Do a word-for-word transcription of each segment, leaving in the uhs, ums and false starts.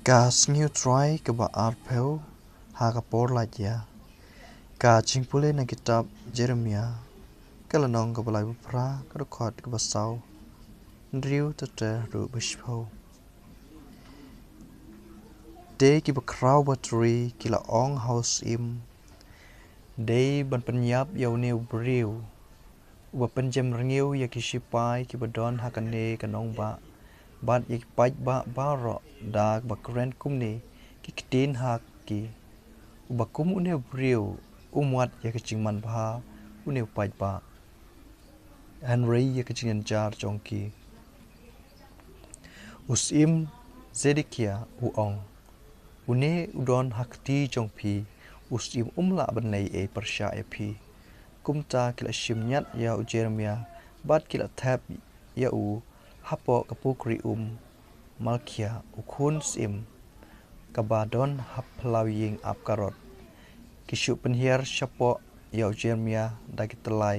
Ka sngi U Trai kaba arphew ha ka por laitïa. Ka jingpule na kitab Jeremia, ka lynnong kaba laiphew phra, ka dkhot kaba saw hynriew ter ter haduh ba shiphew. Te kiba khraw batri ki la ong ha u syiem, dei ban pynïap ïa une u briew uba pynjem rngiew ïa ki shipai kiba don ha kane ka nongbah bad ïa ki paidbah baroh da kaba kren kumne ki ktien ha ki. Uba kum une u briew um wad ïa ka jingmanbha une u paidbah, hynrei ïa ka jingynjar jong ki. U syiem Zedekia u ong, une u don ha kti jong phi. U syiem um lah ban leh ei pyrshah ïa phi. Kumta ki la shim ñiat ïa u Jeremia bad ki la thep ïa u hapoh ka pukri um Malkia u khun syiem kaba don ha phyllaw ïing ap karot. Ki shu pynhiar shapoh ïa u Jeremia da ki tyllai.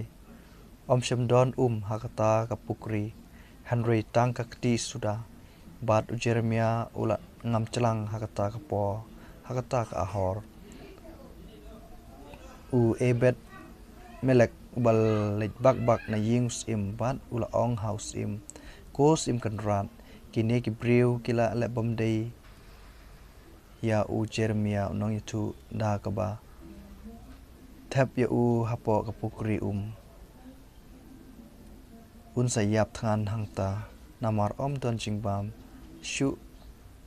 Ym shym don um ha kata ka pukri, hynrei tang ka kti suda. Bad u Jeremia u la ngam jlang ha kata ka por, ha kata ka ahor. U Ebed Melek uba leit bak bak na ïing u syiem bad u la ong ha u syiem, ko syiem kynrad, kine ki briew ki la leh bymdei ïa u Jeremia u nongïathuh da kaba thep ïa u hapoh ka pukri um. Un sa ïap thngan hangta, namar ym don jingbam shuh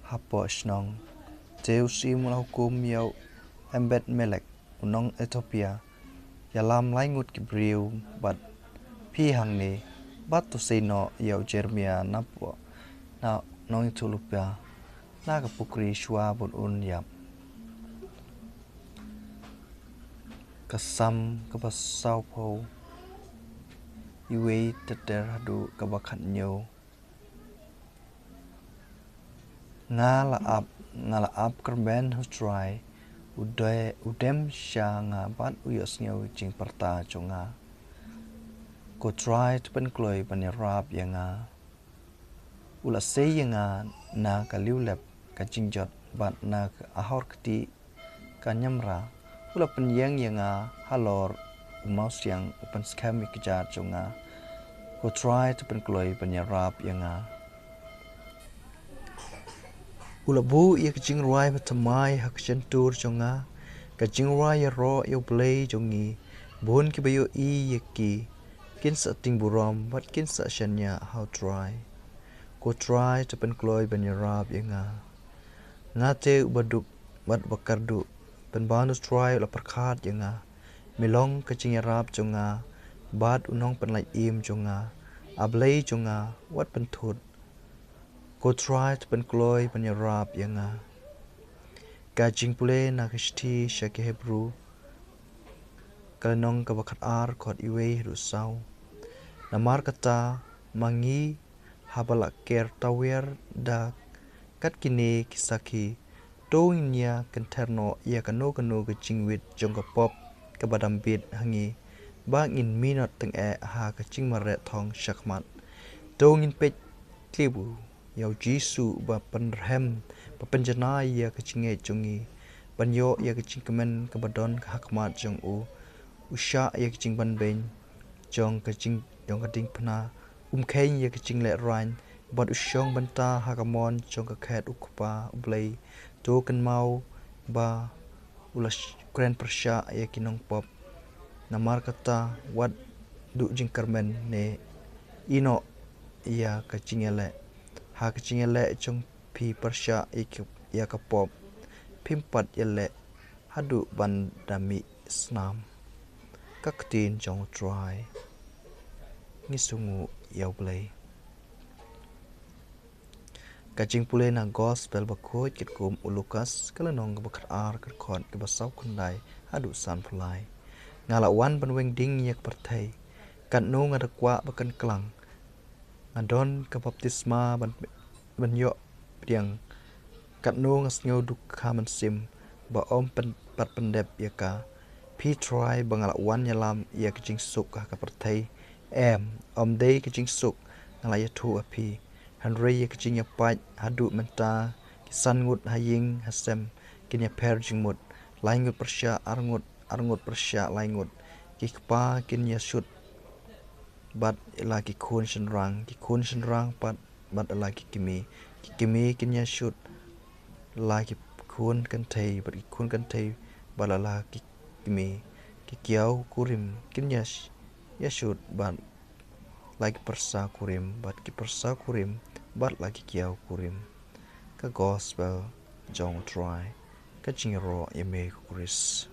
hapoh shnong. Te u syiem u la hukum ïa u Ebed Melek u nong Ethiopia, ïalam lai ngut ki briew bad phi hangne, bad to sei noh ïa u Jeremia napoh na nongïathuhlypa na ka pukri shuwa ban un ïap. Ka Salm kaba sawphew wei ter ter haduh kaba khathynñiew. Nga la ap, nga la ap kyrmen ha u Trai, u de, u dem sha nga bad u ïohsngew jingpyrta jong nga. Ko Trai to pynkloi ban ïarap ïa nga. U la sei ïa nga na ka liewlep ka jingjot bad na ka ahor kti ka ñiamra. U la pynïeng ïa nga halor u mawsiang, u pynskhem ïa ka kjat jong nga. Ko Trai to pynkloi ban ïarap ïa nga. U la buh ïa ka jingrwai bathymmai ha ka shyntur jong nga, ka jingrwai ïaroh ïa U Blei jong ngi. Bun kiba ïohi ïa ki kin sa tieng burom bad kin sa shaniah ha U Trai. Ko Trai to pynkloi ban ïarap ïa nga. Nga te uba duk bad uba kyrduh, pynban U Trai u la pyrkhat ïa nga. Me long ka jingïarap jong nga bad u nongpynlait im jong nga, A Blei jong nga, wat pynthut. Ko Trai to pynkloi ban ïarap ïa nga. Ka jingpule na ka shithi sha ki Hebru, ka lynnong kaba khatar, dkhot wei haduh saw. Namar kata ma ngi, haba la ker tawiar da kat kine ki sakhi, to ngin ïa kynther noh ïa kano kano ka jingwit jong ka pop kaba dang bit ha ngi, ba ngin minot tyngeh ha ka jingmareh thong shakhmat. To ngin peit kliar ïa U Jisu ba pynrhem, ba pynjanai ïa ka jingngeit jong ngi, ban ïoh ïa ka jingkmen kaba don ha khmat jong u. U shah ïa ka jingbanbeiñ jong ka jing, jong ka diengphna, um kheiñ ïa ka jinglehrain, bad u shong bynta ha ka mon jong ka khet U Kpa U Blei. To kynmaw ba u la sh-, kren pyrshah ïa ki nongpop. Namar kata wat duh jingkyrmen ne ïehnoh ïa ka jingïaleh. Ha ka jingïaleh jong phi pyrshah ïa ki, ïa ka pop, phim pat ïaleh haduh ban da mih snam. Ka ktien jong U Trai. Ngi sngewnguh ïa U Blei. Ka jingpule na Gospel bakhuid katkum u Lukas, ka lynnong kaba khatar, ka dkhot kaba saw khyndai haduh sanphew lai. Nga la wan ban weng ding ïa ka pyrthei. Katno nga da kwah ba kan klang. Nga don ka baptisma ban, ban ïoh pdiang. Katno nga sngew dukha mynsiem ba ym pyn, pat pyndep ïa ka. Phi Trai ba nga la wan ïalam ïa ka jingsuk ha ka pyrthei? Em, ym dei ka jingsuk nga la ïathuh ha phi, hynrei ïa ka jingïapait. Haduh mynta ki San ngut ha ïing ha sem kin ïapher jingmut, lai ngut pyrshah ar ngut, ar ngut pyrshah lai ngut. Ki kpa kin ïashut bad la ki khun shynrang, ki khun shynrang pat bad la ki kmie. Ki kmie kin ïashut la ki khun kynthei bad ki khun kynthei bad la ki kmie. Ki kiaw kurim kin ïash-, ïashut bad la ki pyrsa kurim bad ki pyrsa kurim bad la ki kiaw kurim. Ka gospel jong U Trai. Ka jingïaroh ïa me ko Khrist.